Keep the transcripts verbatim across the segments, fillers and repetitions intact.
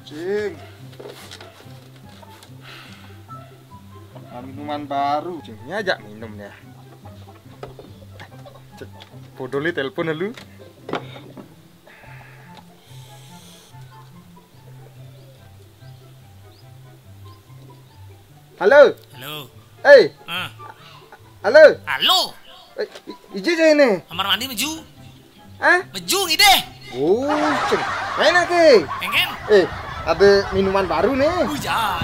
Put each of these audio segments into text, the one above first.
Cing. Nah, minuman baru. Cing, ini aja minum ya. Cek, bodolnya telepon lu. Halo. Halo. Eh. Ah. Halo. Halo. Eh, i- iji sih ini. Kamar mandi meju. Hah? Meju ngideh. Oh, cek. Main lagi. Enggak. Eh, ada minuman baru nih. Hujan.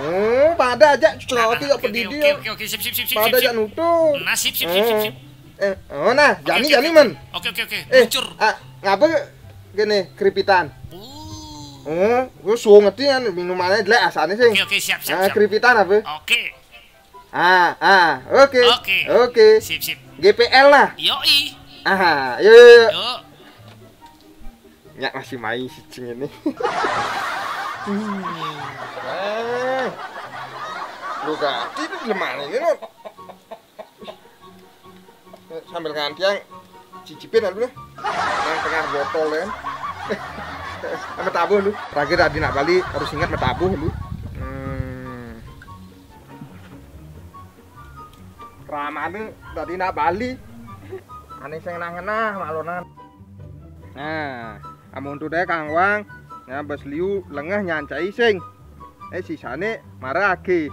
Oh, pada aja celawati kok pedidi. Oke, oke, oke, sip, sip, sip, sip. Pada aja nutup. Nah, sip, sip, sip, sip, sip. Eh, oh nah, oke, jani oke, jani oke, men. Oke, oke, oke. Eh, luncur. Ah, ngapa gini keripitan? Oh. Oh, gue suka ngerti kan minumannya jelek asalnya sih. Oke, oke, siap, siap, nah, siap. Keripitan apa? Oke. Ah, ah, oke. Oke. Oke. Sip, sip. G P L lah. Yoi. Ah, yuk, yuk, yuk. Yuk. Nyak masih main si Cing ini. Hmm. Eh. Lu ganti tuh lemari ini, Nun. Sambil ngantiang cicipin lu deh. Yang tengah botol ya. Sama tabuh lu. Terakhir tadi nak balik harus ingat sama tabuh lu. Hmm. Ramane tadi nak balik. Ane sing ngenah-ngenah malonan. Nah, amun tuh deh Kang Wang, ya bes liu lengeh nyancai sing. Eh sisane marake.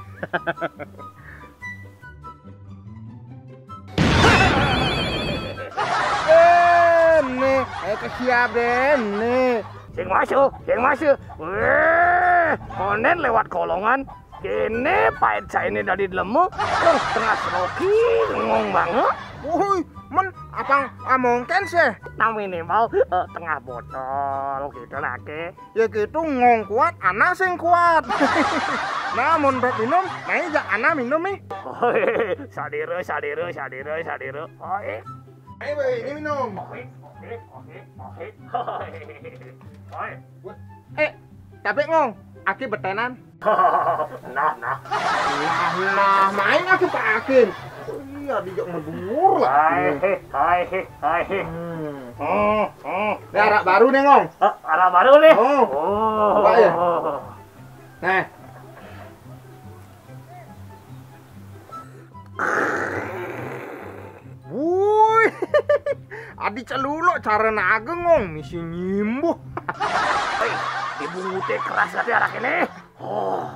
Ene, eh kesiap ene. Sing masuk, sing masuk. Weh, onen lewat kolongan. Kene pait saene dadi delemu, terus tengah seloki, ngong banget. Woi, men, apang amongken sih? Nah minimal eh, tengah botol gitu lah ke. Ya gitu ngong kuat, ana sing kuat. Nah, mun bek minum, nah jak ana minum nih. Sadire, sadire, sadire, sadire. Oi. Ayo, boy, ini minum. Oi, oi, oi, oi. Oi. Eh, tapi ngong, aki betenan. Nah, nah. Nah, nah, main aki pakin. Iya, dijak medur lah. Hai, hai, hai. Hmm. Hmm, hmm. Ini arak baru nih, Ngong. Ah, arak baru nih. Oh. Oh. Coba ya. Nah. Woi. Adi celuluk cara naga Ngong misi nyimbuh. Hei, ibu ngute keras kate arak ini. Oh.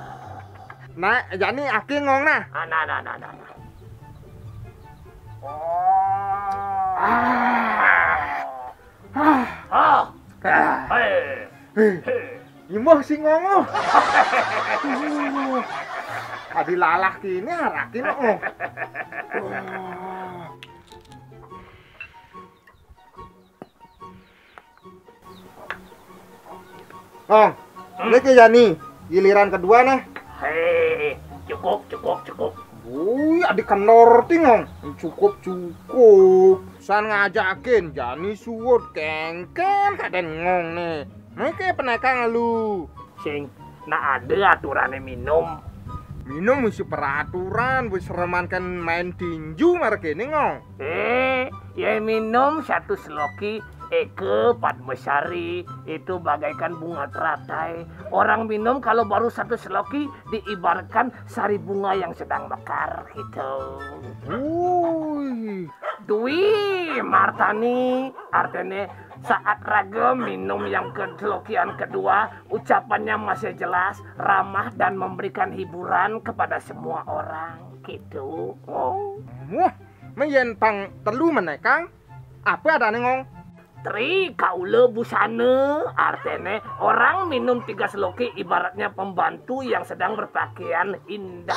Nah, jani aki Ngong nah. Ah, nah, nah, nah, nah, nah. Oh. Ah. Ah. Ah. Ah. Hei. Hei. Hei. Nyimbuh si Ngong. Adi lalah kini arakin Ngong. Ngong, ini ke jani giliran kedua nah. Hei, cukup, cukup, cukup. Woi, adi kendor ti Ngong. Cukup, cukup. San ngajakin jani suwud kengken kaden Ngong nih. Meke penekang lu. Sing, nah ada aturane minum. Minum mesti peraturan, wis sereman kan main tinju marek ini Ngong. Eh, ya minum satu seloki Eke Padmasari itu bagaikan bunga teratai. Orang minum kalau baru satu seloki diibaratkan sari bunga yang sedang mekar gitu. Woi. Dwi Martani artinya saat raga minum yang ke selokian kedua, ucapannya masih jelas, ramah dan memberikan hiburan kepada semua orang gitu. Oh. Wah, men yen pang telu menekang, apa adane Ngong? Tri kaula busana, artene orang minum tiga seloki ibaratnya pembantu yang sedang berpakaian indah.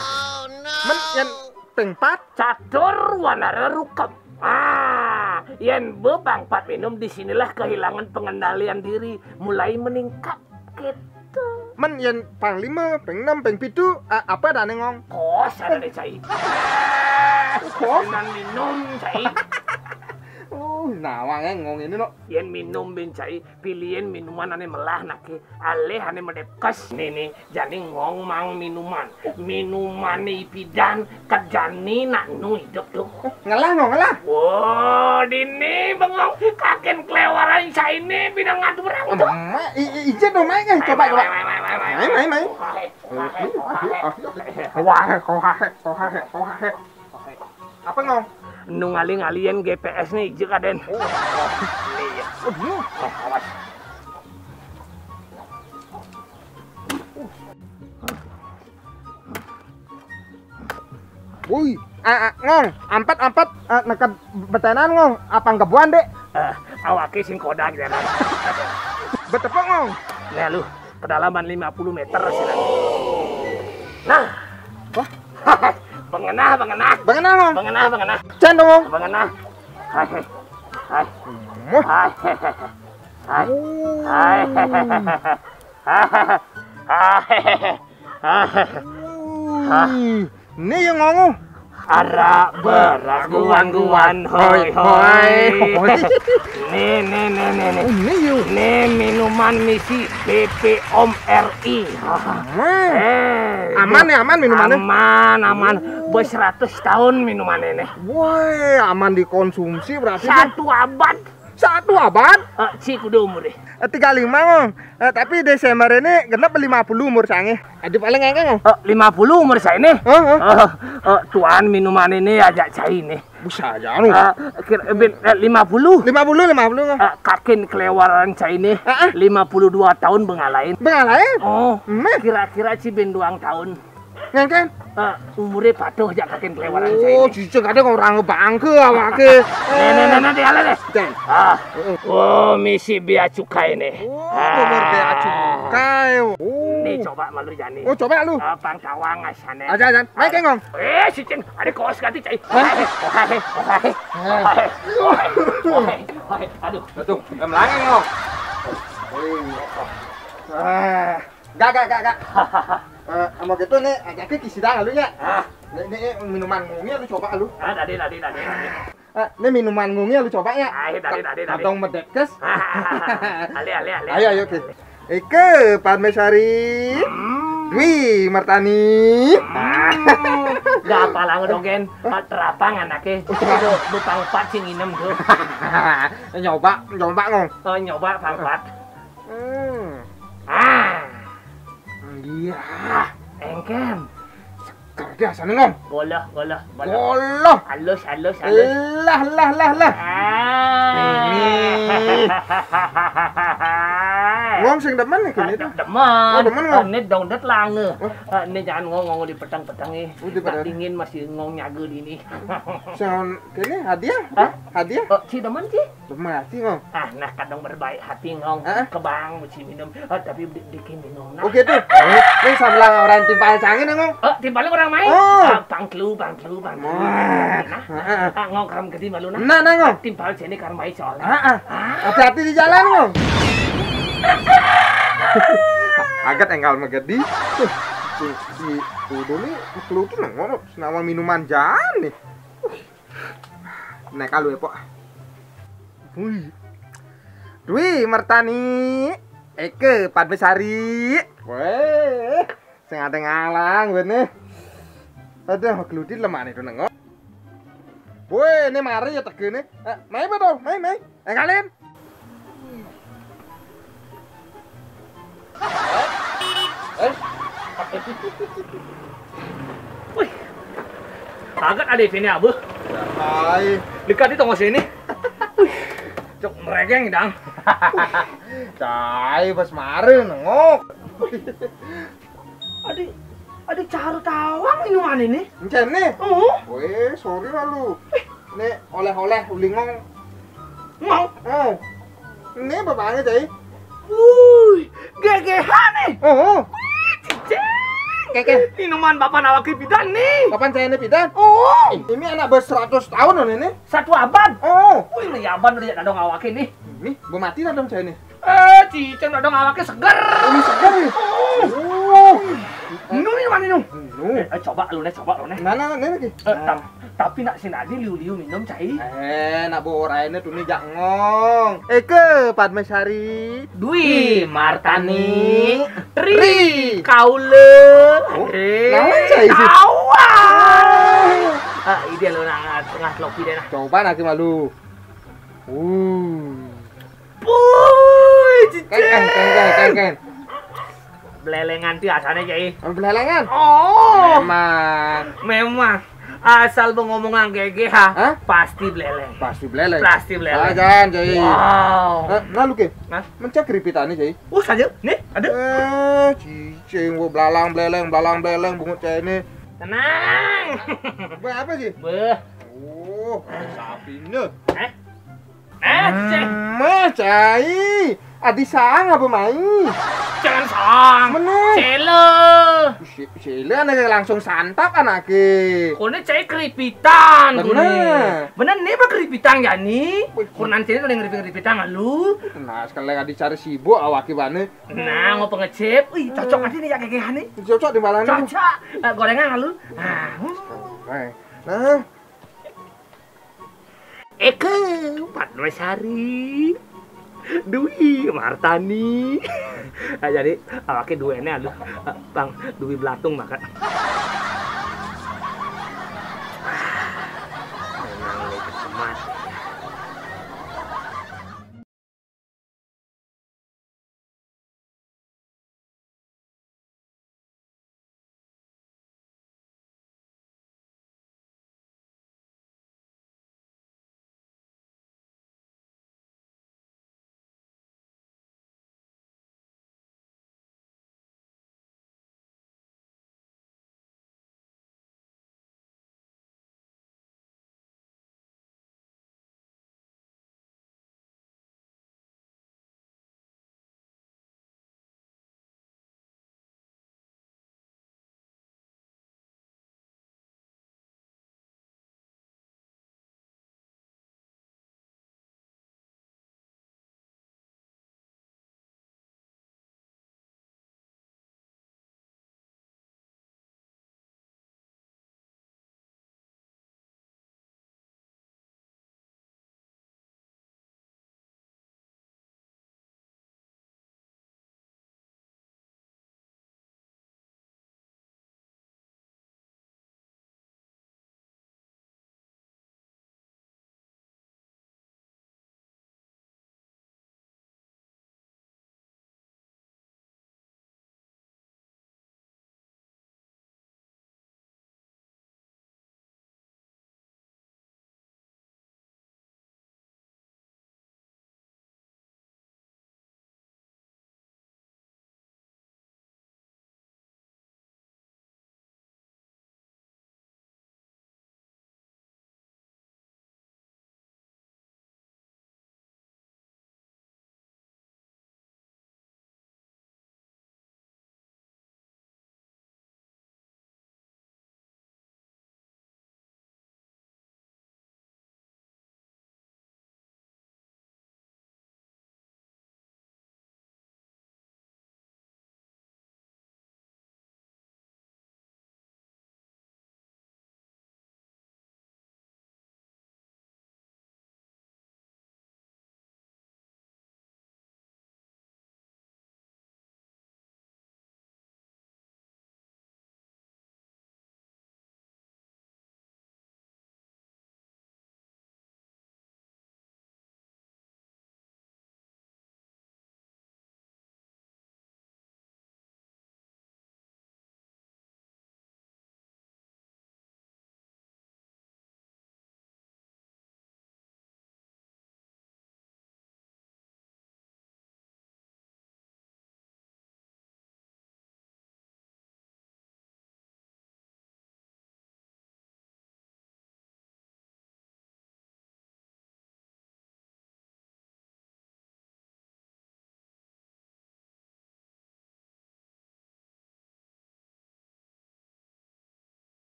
Men yen ping pat? Catur wanara rukem. Ah, yen bebangpat minum di sinilah kehilangan pengendalian diri, mulai meningkat gitu. Men yen pang lima, ping enam, ping pitu, a- apa adane Ngong? Kos ada deh cai. Kos? Dengan minum cai. Oh, Nah, wangé ngong ini, no. Yén minum bén cai, pilihin minuman ané melah naké, alih ané medépkes. Né, né, jani ngong mang minuman. Minuman ipidan, kejani nak nu hidup tuh. Ngelah, ngong, ngelah. Wah, dini bengong, kakén kelewaran saini pinang ngaturang tuh. Emak, i-, i-, ijin dong, Mai, eh, coba, coba. Mai, mai, mai, mai, mai. Mai, mai, mai. Wah, wah, wah. Apa, ngong? Nu ngali-ngalian G P S nih, ijik aden. Oh. Iya. Aduh. Oh, awas. Woi, ah, ah, ngong, ampat, ampat, eh, neked betenan, ngong, apa nggebuan, Dek? Eh, awaké sing kodak, jalan. Betepuk, ngong. Nah, lu, kedalaman lima puluh meter, sih. Nah. Wah. Pengenah, pengenah. Pengenah, ngong. Pengenah, pengenah. Cen dong, ngong. Pengenah. Hai, hai. Hai. Wah. Hai. Hai. Oh. Hai. Hai. Wih, né ya ngong. Arak berak guan-guan, hoi, hoi. Né, né, né, né, né. Oh, né ya. Né minuman misi B P O M R I. Wah. Eh, aman ya, aman minumannya? Aman, aman. Bos seratus tahun minumannya nih. Woi, aman dikonsumsi berarti, kan? Satu abad. Satu abad? Eh, ci kudu umur deh. Eh, tiga lima, ngong. Eh, tapi Desember ini genep lima puluh umur sange. Adi paling engke, ngong. Eh, lima puluh umur saya ini. Heeh. Eh, eh, tuan minuman ini aja cai ini. Bisa aja, anu. Eh, kira, bin, eh, lima puluh. Lima puluh, lima puluh, ngong. Eh, kakin kelewaran cai ini. Heeh. Lima puluh dua tahun bengalain. Bengalain? Oh, meh. Kira-kira ci bin duang tahun. Ngengken? Eh, umure patuh jak kakin kelewaran saya. Oh, cicing kadang orang bangke awake. Nih, nih, nih, nih, dia lihat deh. Ceng. Ah. Heeh. Oh, misi bea cukai nih. Oh, nomor bea cukai. Oh. Nih, coba malu jani. Oh, coba lu. Ah, pang tawang asane. Aja, aja. Mai kengong. Eh, cicing, ada kos ganti cai. Hah? Wahai, wahai, wahai. Wahai, wahai. Aduh. Betul. Em lagi, ngong. Ah. Gak, gak, gak, gak. Eh, mau gitu nih, ajaknya kisi dah lu ya. Ah. Nih, nih, minuman ngongnya lu coba lu. Ah, tadi, tadi, tadi, tadi. Eh, nih minuman ngongnya lu coba ya. Ah, iya, tadi, tadi, tadi. Kadang medekes. Ali, ali, ali. Ayo, ayo, oke. Eke, Padmesari. Hmm. Dwi Martani. Hmm. Gak apa lah, ngedongken. Terapang anaknya. Itu, bupang empat sing inem tuh. Nyoba, nyoba, ngong. Oh, nyoba pang empat. Hmm. Ah. Iya. Engken. Seger dia sana, ngong. Goloh, goloh, goloh. Goloh. Halus, halus, halus. Lah, lah, lah, lah. Ah. Ini. Ngong sing demen nih kene tuh. Demen. Oh, demen, ngong. Ini dongdet lange. Oh. Eh, ini jangan ngong, ngong di petang-petang nih. Oh, di petang. Dingin masih ngong nyaga di ini. Sing kene hadiah? Hah? Hadiah? Oh, ci demen, ci. Mati, ngong. Ah, nah, kadang berbaik hati, ngong. Hah? Kebang mesti minum. Ah, tapi di-, dikit minum. Nah. Oke tuh. Ini sambil orang timpal cangin, ngong. Oh, timpalnya orang main. Oh. Ah, pangklu, pangklu, pangklu. Wah. Nah, nah. Ah, ngong karam gede malu, nah. Nah, nah, ngong. Timpal sini karam main soalnya. Ah, ah. Ah. Hati-hati di jalan, ngong. Agat enggal megedi. Tuh, si, si Udo nih, kelutu nang ngono, senawa minuman jan nih. Naik kalu ya, Pok. Wih. Dwi Martani, Eke Padmesari. Weh, sing ada ngalang bener. Aduh, geludit lemah nih, nengok. Weh, ini mari ya tegene. Eh, mai apa tuh? Mai, mai. Eh, kalian? Eh? Wih. Kaget ada di sini, Abah. Hai. Dekat di tongos ini. Wih. Cok meregeng, Dang. Cai, pas mare nengok. Adi, adi cara tawang minuman ini. Encen nih? Oh. Weh, sorry lah lu. Nih, oleh-oleh uli ngong. Ngong? Oh. Ini bapaknya, Cai. Wuih, G G H nih. Oh, oh. Wih, cicing. Keke. Minuman bapak awake pidan nih. Kapan saya ini pidan? Oh. Ini anak ber seratus tahun loh ini. Satu abad. Oh. Wih, ini abad udah ada awake nih. Ini, bu mati lah dong saya ini. Eh, cicing dong awake seger. Ini seger nih. Oh. Oh. Nu minuman ini. Nu. Eh, coba lu nih, coba lu nih. Nah, nah, nah, ini lagi. Eh, tam- Tapi nak sing adi liu-liu minum cai. Eh, nak boraine tuni jak ngong. Eke Padmasari. Dwi Martani. Tri. Tri. Kaule. Oh, eh, naon cai? Kawan. Ah, ide lo nak ngat, ngat lopi deh nah. Coba nanti malu. Uh. Puy, cicing. Kengkeng, kengkeng, kengkeng. Belelengan ti asane, Cai. Oh, belelengan? Oh. Memang. Memang. Asal bengomongan gege ha, hah? Pasti beleleng. Pasti beleleng. Pasti beleleng. Ah, jangan, Cai. Wow. Nah, nah, lu ke? Hah? Mencak keripitane, Cai. Oh, saja. Nih, ada. Eh, cicing, gua belalang beleleng, belalang beleleng, bungut cai ini. Tenang. Buat apa sih? Beh. Oh, sapi ini. Eh? Eh, cicing. Mah, cai. Adi sang apa mai? Jangan sang. Bener. Cele. Si-, sila anake langsung santap anake. Kone cai keripitan, kone. Bener. Bener nih, apa keripitan ya nih? Wih. Kone nanti nih, keripit-keripitan lu. Nah, sekali lagi cari sibuk awake bane. Nah, mau pengecip. Wih, cocok nanti nih ya, kayak gini. Cocok di malam ini. Cocok. Eh, gorengan lu. Nah. Eh, nah. Eke, Padmasari, Dwi Martani. Ah, jadi, awake duene aduh, Bang, Dwi Belatung makan.